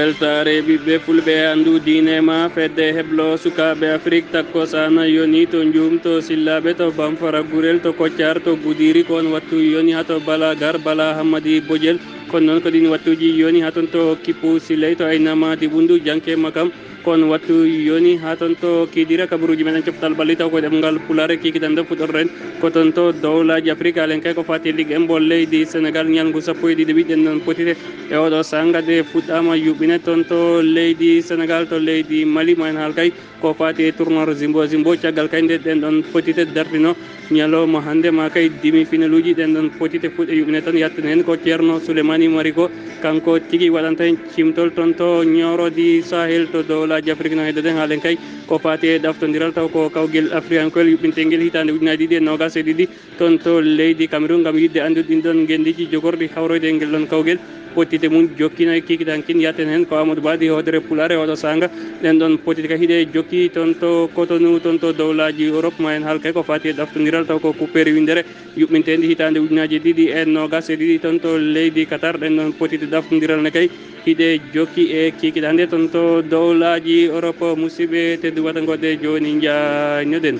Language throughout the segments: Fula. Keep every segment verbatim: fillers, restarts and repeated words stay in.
Weltaare ɓiɓɓe fulɓe, anndu diine ma, fedde heblo sukaaɓe Afrik, takko sana yoni to Njuum, to Sillaaɓe, to Bamfara Gurel, to Koccar, to Gudiri, ko on wattu yoni haa to Bala Gar, Bala Hammadi Bojel. Kono noon ko ɗiin wattuuji yoni haa toon to Kippu Siley, to Aynama Diɓundu, Janke Makam. Ko on wattu yoni haa toon to Kidira. Kabaruuji meɗen coftal ɓalli taw ko ɗemngal Pulaar e kikiɗen ɗo fuɗɗorɗen ko toon to dowlaaji Afrik, alen kay ko faati e Ligue un mbo leydi Senegal, ñalngu sappo e ɗiɗi ɓiɗɗen noon potite. E oɗo saanga ɗe fuɗɗaama yuɓɓine toon to leydi Senegal, to leydi Mali, mo en haal kay ko faati e tournoi Zimbo Zimbo. Caggal kay nde ɗen ɗon potite dartino ñalawma hannde, ma kay demi finaluuji ɗen ɗon potite fuɗɗe yuɓɓine tan. Yatten heen ko Ceerno Souleymani Mariko, kanko tigi waɗanta en cimtol toon to Ñooro di Sahel to dowlaaji Afrik. No heddoden haalen kay ko faati e ɗaftondiral, taw ko kawgel afriyankoyel yuɓɓintengel hitaande ujunaaji ɗiɗi e noogaas e ɗiɗi toon to leydi Cameroun, ngam yiɗde anndude ɗin ɗon ngenndiiji jogorɗi hawroyde e ngel ɗon kawgel. Pottite mum jokkino e kikiɗankin. Yatten heen ko Amadou Badi hoodere Pulaar e oɗo saanga. Ɗen ɗon pottite ka hiɗe jokki toon to Cotonou, toon to dowlaaji Europe, ma en haal kay ko faati e ɗaftondiral, taw ko kuppere winndere yuɓɓinteendi hitaande ujunaaji ɗiɗi e noogaas e ɗiɗi toon to leydi Qatar. Ɗen ɗon pottite ɗaftondiral ne kay hiɗe jokki e kikiɗande toon to dowlaaji Europe. Musidɓe teddu waɗangoɗe jooni njañoɗen.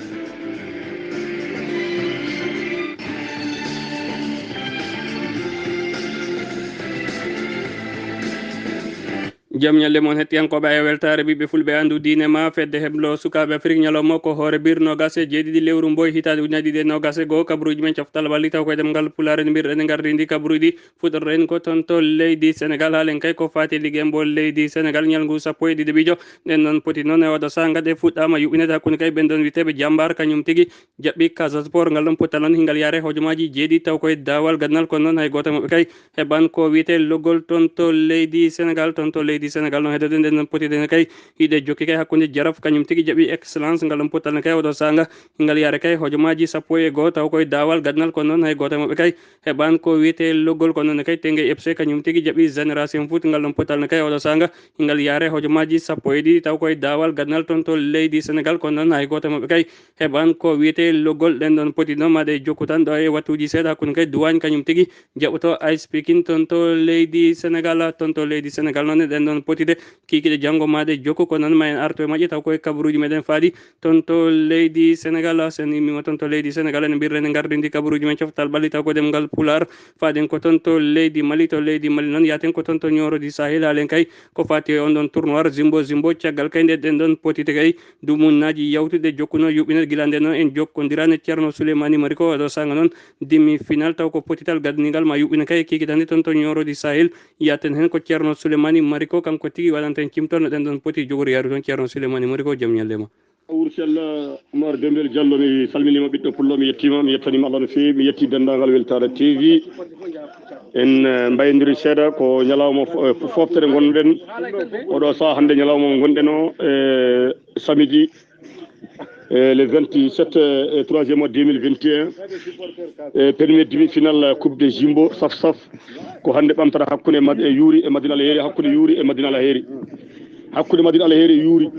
Jam ñalle mon hettiyankooɓe, ayo weltaare ɓiɓɓe fulɓe, anndu diine ma, fedde heblo sukaaɓe Afrik, ñalawma ko hoore bir noogaas e jeeɗiɗi lewru mboy hitaande ujunaaji ɗiɗi e noogaas e goo. Kabaruuji men coftal ɓalli taw koye ɗemngal Pulaar en mbir ene ngardi ndi kabaruuji. Fuɗɗorɗen ko toon to leydi Senegal, haalen kay ko faati e Ligue un mbo leydi Senegal, ñalngu sappo e ɗiɗi ɓijo. Ɗen noon poti noon e oɗo saanga ɗe fuɗɗaama yuɓɓineede hakkunde kay ɓen ɗon wiyeteeɓe Jambar, kañum tigi jaɓɓi Casa Sport. Ngal ɗon pottal noon hingal yaare hojomaaji jeeɗiɗi taw koye daawal gadanal, kono noon hay gooto e maɓɓe kay heɓan ko wiyetee loggol toon to leydi Senegal. Toon to leydi Senegal noon heddoɗen ɗen noon potide ne kay hiɗe jokki kay hakkunde Jaraaf, kañum tigi jaɓi Excellence. Ngal ɗon pottal ne kay oɗo saanga hingal yaare kay hojomaaji sappo e goo taw koye daawal gadanal, kono noon hay gooto e maɓɓe kay heɓan ko wiyetee loggol, kono noon kay Teungueth F C kañum tigi jaɓi Génération Foot. Ngal ɗon pottal ne kay oɗo saanga hingal yaare hojomaaji sappo e ɗiɗi taw koye daawal gadanal toon to leydi Senegal, kono noon hay gooto e maɓɓe kay heɓan ko wiyetee loggol. Ɗen ɗon poti noon maɗe jokku tan ɗo e wattuuji seeɗa hakkunde kay Duwaañ kañum tigi jaɓoto Ice Pikin toon to leydi Senegal. Toon to leydi Senegal noon e ɗen ɗon potide kikiɗe janngo maɗe jokku, ko noon ma en artu e majje taw koye kabaruuji meɗen faaɗi toon to leydi Senegal. Sen immima toon to leydi Senegal, ene mbirren e ngardi ndi kabaruuji men coftal ɓalli taw ko ɗemngal Pulaar. Faaɗen ko toon to leydi Mali, to leydi Mali noon yaaten ko toon to Ñooro di Sahel, haalen kay ko faati e on ɗon tournoi Zimbo Zimbo. Caggal kay nde ɗen ɗon potite kay dumunnaaji yawtude jokkuno yuɓɓinal gila nde noon en jokkondiraani e Ceerno Souleymani Mariko. Oɗo saanga noon demi final taw ko potital gadanigal ma yuɓɓina kay kikitande toon to Ñooro di Sahel. Yaaten heen ko Ceerno Souleymani Mariko, kanko tigi waɗanta en cimtol no ɗen ɗon poti jogori yaarude toon. Ceerno Souleymani Mariko, jam ñalle ma. Wurcella Oumar Dembel Diallo, mi salminiima ɓiɗɗo pullo, mi yettiima, mi yettaniima Allah no feewi, mi yetti denndaangal Weltaare T V. En, eh, mbayndiri seeɗa, ko ñalawma fo-, eh, foftere ngonɗen. Oɗo saha hannde ñalawma ngonɗen o, eh, samedi, eh, le vingt-sept, eh, troisième mois deux mille vingt et un. Eh, premier demi-finale Coupe de Jimbo, saf saf. Ko hannde ɓamtata hakkunde Mad-, e Yuuri e Madina Alheri, hakkunde Yuuri e Madina Alheri. Hakkunde Madina Alheri e Yuuri.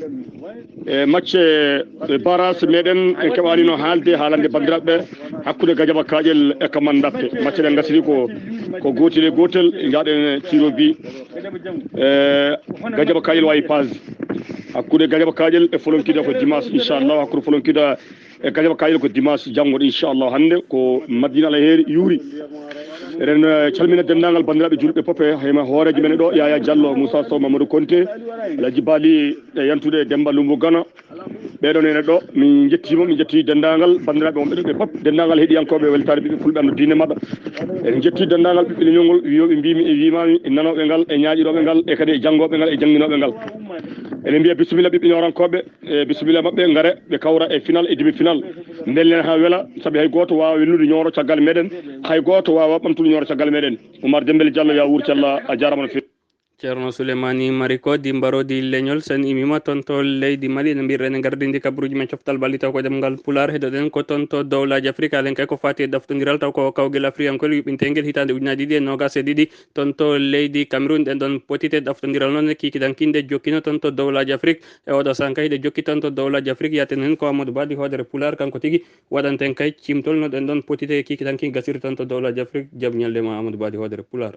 E match, e barrage meɗen en keɓanino haalde, haalande banndiraaɓe hakkunde Gajaba Kaƴel e Kamandappe. Match ɗen ngasiri ko, ko gootel e gootel, njaaɗen tiro bi. E Gajaba Kaƴel wawi passe. Hakkunde Gajaba Kaƴel e Folonkida ko dimanche, inchallah, hakkunde Folonkida e Gajaba Kaƴel ko dimanche janngo, inchallah. Hannde ko Madina Alheri Yuuri. Eɗen, eh, calmina denndaangal banndiraaɓe julɓe fof, e hema hooreejo men ɗo, Yaya Diallo, Moussa Sow, Mamadou Konte, Alhaji Bali, e yantude Demba Lumbu Gana. Ɓeɗon ene ɗo, min njettiima, min njetti denndaangal banndiraaɓe wonɓe ɗo ɓe fof, denndaangal heɗiyankooɓe Weltaare Ɓiɓɓe Fulɓe, anndu diine maɗa. Eɗen njetti denndaangal ɓiɓɓe leñol ngol, wiyooɓe mbiimi e wiimaami, e nanooɓe ngal, e ñaaƴirooɓe ngal, e kadi e janngooɓe ngal, e jannginooɓe ngal. Eɗen mbiya bisimilla ɓiɓɓe ñoorankooɓe, e bisimilla maɓɓe, ngare ɓe kawra e final e demi final. Mbellen haa wela, sabi hay gooto waawa welnude Ñooro caggal meɗen, hay gooto waawa ɓamtude Ñooro caggal meɗen. Oumar Dembel Diallo, ya wuur cella, a jaaraama no feewi. Ceerno Souleymani Mariko di mbarodi leñol, sen imima toon to leydi Mali, no mbirɗen e ngardindi kabaruuji men coftal ɓalli taw ko ɗemngal Pulaar. Heɗoɗen ko toon to dowlaaji Afrik, alen kay ko faati e ɗaftondiral taw ko kawgel afriyankol yuɓɓinteengel hitaande ujunaaji ɗiɗi e noogaas e ɗiɗi toon to leydi Cameroun. Ɗen ɗon potite ɗaftondiral noon e kikiɗankinde jokkino toon to dowlaaji Afrik. E oɗo saha kay hiɗe jokki toon to dowlaaji Afrik, yaaten heen ko Amadou Badi hoodere Pulaar, kanko tigi waɗanten kay cimtol no ɗen ɗon potite e kikiɗanki gasiri toon to dowlaaji Afrik. Jam ñalde ma Amadou Badi hoodere Pulaar.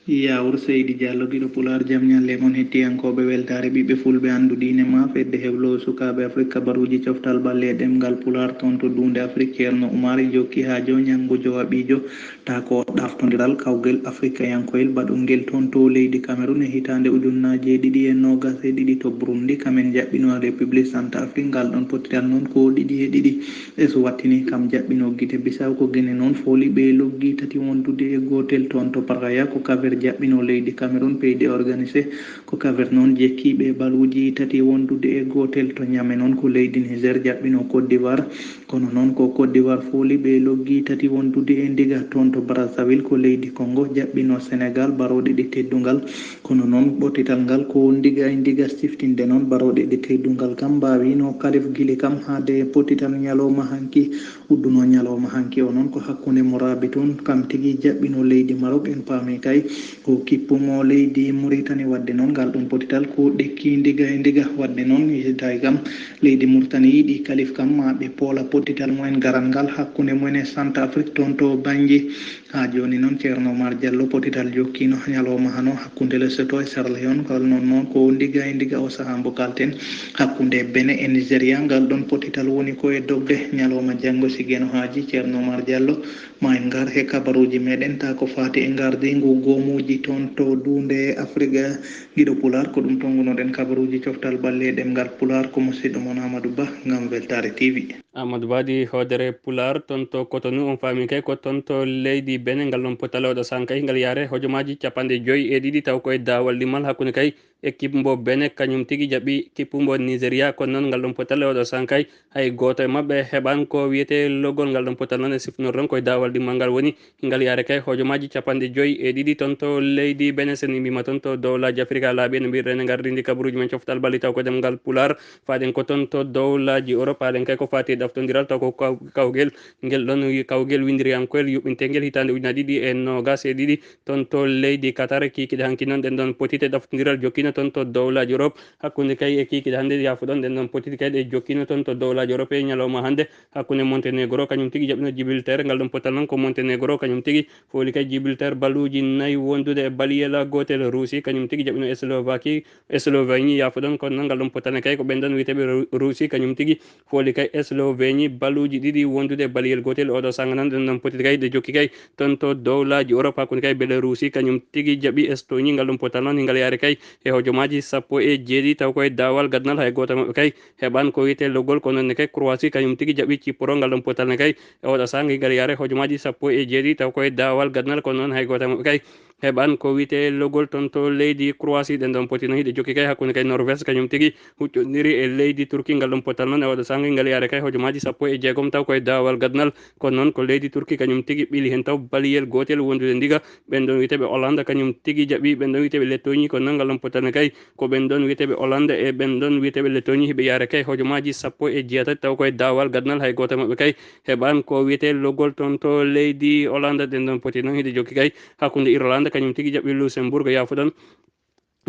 Yawur Seydi Diallo, giɗo Pulaar, jam ñalle mon hettiyankooɓe weltaare ɓiɓɓe Fulɓe, anndu diine ma, fedde heblo sukaaɓe Afrik, kabaruuji coftal ɓalli e ɗemngal Pulaar toon to duunde Afrik. Ceerno Umar jokki haa jo ñanngu jowaɓiijo, ta ko ɗaftondiral kawgel Afrikayankoyel baɗungel toon to leydi Kamerun e hitaande ujunnaaje ɗiɗi e noogas e ɗiɗi to Burundi, kamen jaɓɓino République Centrafrique ngal ɗon pottital noon ko ɗiɗi e ɗiɗi. E so wattini kam jaɓɓino Gine Bisaw ko Gine noon fooli ɓe loggi tati wondude e gootel toon to Praia ko Kaver jaɓɓino leydi Kamerun peyɗi organisé ko Kaver noon jekki ɓe baluuji tati wondude e gootel to Ñame noon ko leydi Niger jaɓɓino Côte d'Ivoire. Kono noon ko Côte d'Ivoire fooli ɓe loggi tati wondude e ndiga toon to Brazzaville ko leydi Congo jaɓɓino Sénégal barooɗe ɗi teddungal. Kono noon ɓottital ngal ko ndiga e ndiga siftinde noon barooɗe ɗi teddungal kam mbaawino kalif gili kam haade pottital ñalawma hanki. Udduno ñalawma hanki o noon ko hakkunde Morabitoun kam tigi jaɓɓino leydi Maroc en paami kay ko kippumo leydi Mauritanie wadde noon ngal ɗum pottital ko ɗekki ndiga e ndiga wadde noon yidday kam leydi Mauritanie yiɗi kalif kam ma ɓe poola pottital mumen garal ngal hakkunde mumen e Centrafrique toon to Bangui. Haa jooni noon Ceerno Umar Diallo pottital jokkino ñalawma hano hakkunde Lesotho e Sierra Leone ngal noon noon ko ndiga e ndiga o sahaa mbo kalten hakkunde Benin e Nigeria ngal ɗon pottital woni ko e dogde ñalawma janngo si Geno haaji Ceerno Umar Diallo ma en ngar he kabaruuji meɗen ta ko faati e ngardingu goomuuji toon to duunde Afrika. Giɗo Pulaar ko ɗum tonngunoɗen kabaruuji coftal ɓalli e ɗemngal Pulaar ko musiɗɗo mon Amadou Ba ngam Weltaare T V. Amadou Ba di hoodere Pulaar toon to Cotonou on faami kay ko toon to leydi Benin ngal ɗon pottital oɗo saan kay ngal yaare hojomaaji capanɗe joyi e ɗiɗi taw koye daawal ɗimmal hakkunde kay équipe mbo Benin kañum tigi jaɓɓi kippu mbo Nigeria kono noon ngal ɗon pottital oɗo saan kay hay gooto e maɓɓe heɓan ko wiyetee logol ngal ɗon pottital noon e sifnor ɗon koye daawal ɗimmal ngal woni ngal yaare kay hojomaaji capanɗe joyi e ɗiɗi toon to leydi Benin sen mbima toon to dowlaaji Afrika laaɓi en mbirɗen e ngardiindi kabaruuji men coftal ɓalli taw ko ɗemngal Pulaar faaɗen ko toon to dowlaaji Europe faaɗen kay ko faati e ɗaftondiral taw ko kaw- kawgel ngel ɗon kawgel winndiriyankoyel yuɓɓintengel hitaande ujunaaji ɗiɗi e noogas e ɗiɗi toon to leydi Qatar kiikiɗe hanki noon ɗen ɗon pottital ɗaftondiral jokkino toon to dowlaaji Europe hakkunde kay e kiikiɗe hannde yaafuɗon ɗen ɗon pottital kay ɗe jokkino toon to dowlaaji Europe e ñalawma hannde hakkunde Montenegro kañum tigi jaɓɓino Gibraltar ngal ɗon pottital noon ko Montenegro kañum tigi fooli kay Gibraltar baluuji nayi wondude e baliyel gootel Russie kañum tigi jaɓɓino Slovaquie Slovénie yaafuɗon kono noon ngal ɗon pottital ne kay ko ɓen ɗon wiyeteeɓe Ru- Russie kañum tigi fooli kay Slovénie baluuji ɗiɗi wondude e baliyel gootel oɗo sanga noon ɗen ɗon pottital kay ɗe jokki kay toon to dowlaaji Europe hakkunde kay Belarussie kañum tigi jaɓɓi Estonie ngal ɗon pottital noon hingal yaare kay e hojomaaji sappo e jeeɗiɗi taw koye daawal gadnal hay gooto e maɓɓe kay heɓan ko wiyetee logol kono noon ne kay Croatie kañum tigi jaɓɓi Cipro ngal ɗon pottital ne kay e oɗo sanga hingal yaare hojomaaji sappo e jeeɗiɗi taw koye daawal gadnal kono noon hay gooto e maɓɓe kay heɓan ko wiyetee logol toon to leydi Croatie ɗen ɗon pottital noon hiɗe jokki kay hakkunde kay Norvège kañum tigi huccondiri e leydi Turki ngal ɗon pottital noon e oɗo sanga ngal yaare kay hojomaaji sappo e jeegom taw koye daawal gadnal kono noon ko leydi Turki kañum tigi ɓili heen taw baliyel gootel wondude ndiga ɓen ɗon wiyeteeɓe Hollande kañum tigi jaɓɓi ɓen ɗon wiyeteeɓe Lettoñi kono noon ngal ɗon pottital ne kay ko ɓen ɗon wiyeteeɓe Hollande e ɓen ɗon wiyeteeɓe Lettoñi hiɓe yaare kay hojomaaji sappo e jeetati taw koye daawal gadnal hay gooto e maɓɓe kay heɓan ko wiyetee logol toon to leydi Hollande ɗen ɗon pottital noon hiɗe jokki kay hakkunde Irlande kañum tigi jaɓɓi Luxembourg yaafuɗon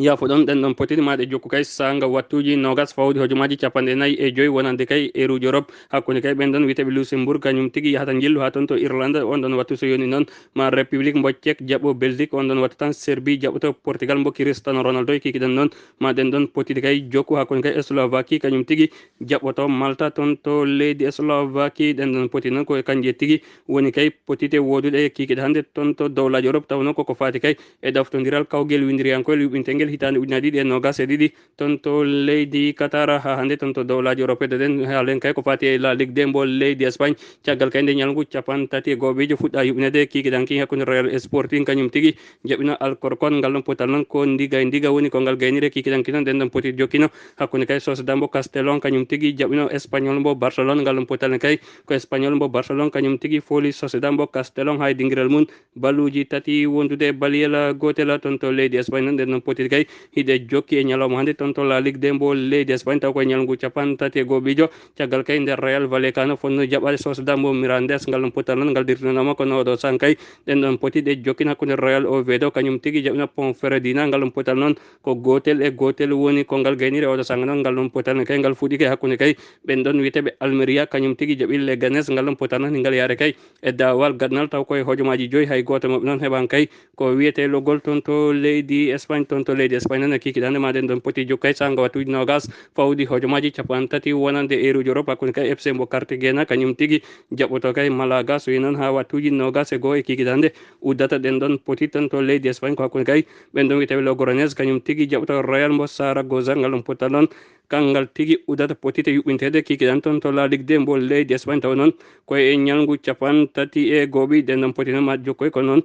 yaafuɗon ɗen ɗon pottital ma ɗe jokku kay sanga wattuuji noogas fawde hojomaaji capanɗe nayi e joyi wonande kay eruuji Europe hakkunde kay ɓen ɗon wiyeteeɓe Luxembourg kañum tigi yahata njillu haa toon to Irlande on ɗon wattu so yoni noon ma République mbo Tchèque jaɓɓo Belgique on ɗon wattu tan Serbie jaɓɓoto Portugal mbo Cristiano Ronaldo e kikiɗen noon ma ɗen ɗon pottital kay jokku hakkunde kay Slovaquie kañum tigi jaɓɓoto Malta toon to leydi Slovaquie ɗen ɗon pottital noon ko e kanje tigi woni kay pottital wooduɗe e kikiɗe hannde toon to dowlaaji Europe taw noon koko faati kay e ɗaftondiral kawgel winndiriyankoyel yuɓɓintengel hitaande ujunaaji ɗiɗi e noogas e ɗiɗi toon to leydi Qatar haa hannde toon to dowlaaji Europe ɗen haalen kay ko faati e La Ligue de mbo leydi Espagne caggal kay nde ñalngu capantati e gooɓeejo fuɗɗa yuɓɓineede kikiɗanki hakkunde Real Sporting kañum tigi jaɓɓino Alcorcon ngal ɗon pottital noon ko ndiga e ndiga woni ko ngal gaynire kikiɗanki noon ɗen ɗon pottital jokkino hakkunde kay Sociedad mbo Castellon kañum tigi jaɓɓino Espagnol mbo Barcelone ngal ɗon pottital ne kay ko Espagnol mbo Barcelone kañum tigi fooli Sociedad mbo Castellon haa e dingiral mum balluuji tati wondude e baliyel gootel toon to leydi Espagne noon ɗen ɗon pottital kay hiɗe jokki e ñalawma hannde toon to La Ligue de mbo leydi Espagne, taw koye ñalngu capanɗe tati e gooɓiijo. Caggal kay nder Real Vallecano fonno jaɓaade Sociedad mbo Mirandés, ngal ɗum potal noon ngal dirtinanoma kono oɗo san kay ɗen ɗon poti ɗe jokkin hakkunde Real Oviedo kañum tigi jaɓina Ponferradina, ngal ɗum potal noon ko gootel e gootel woni ko ngal gayniri oɗo sanga noon, ngal ɗum potal ne kay ngal fuɗɗike hakkunde kay ɓen ɗon wiyeteeɓe Almeria kañum tigi jaɓi Leganes, ngal ɗum potal noon ngal yaare kay e daawal gaɗanal taw koye hojomaaji joyi hay gooto maɓɓe noon heɓan kay ko wiyetee logol toon to leydi Espagne, toon to leydi Espagne noon e kikiɗande ma ɗen ɗon poti jokka e saanga wattuuji noogas fawdi hojomaaji capanɗe tati wonande eeruji Europe hakkunde kay F C mbo Cartagena kañum tigi jaɓoto kay Malaga so yi noon haa wattuuji noogas e goo e kikiɗande uddata ɗen ɗon poti toon to leydi Espagne ko hakkunde kay ɓen ɗon wiyetee Logroñés kañum tigi jaɓoto Real mbo Saragoza ngal ɗum potal noon Kanngal tigi udata potite yuɓɓinteede kikiɗan toon to La Ligue de mbo leydi Espagne tawa noon koye e ñalngu capanɗe tati e gooɓi ɗen ɗon poti noon ma jokkoy ko noon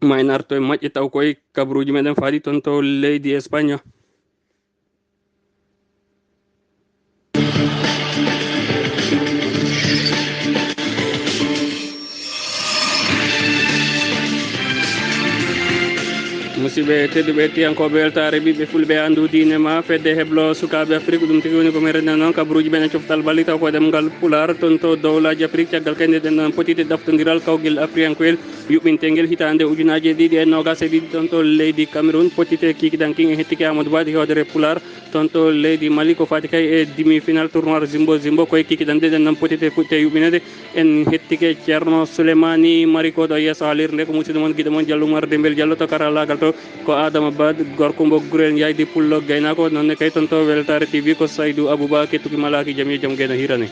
ma en arto e moƴƴe taw koye kabaruuji meɗen faadi toon to leydi Espagne. Musidɓe tedduɓe tiyankooɓe weltaare ɓiɓɓe fulɓe anndu diine ma fedde heblo sukaaɓe Afrik ɗum tigi woni ko mi renna noon kabaruuji men e coftal balli taw ko ɗemngal pulaar toon to dowlaaji Afrik caggal kay nde ɗen ɗon potite ɗaftondiral kawgel afriyankoyel yuɓɓintengel hitaande ujunaaji e ɗiɗi e noogas e ɗiɗi ɗon to leydi Cameroun potite kikiɗan king e hettike Amadou Ba ɗi hoodere pulaar toon to leydi Mali ko faati kay e demi final tournoi zimbo zimbo koye kikiɗan ɗe ɗen ɗon potite fuɗɗite yuɓɓinede en hettike Ceerno Souleymani Mari ko ɗo yeeso haalirde ko musidɗo mon giɗo mon Diallo Oumar Dembel Diallo to karallaagal to ko Adama Ba gorko mbo Gurel Yaydi Pullo Gaynako noonne kay toon to Weltaare T V ko Saydou Abouba kettuki malaaki jam yo jam gayno hirane.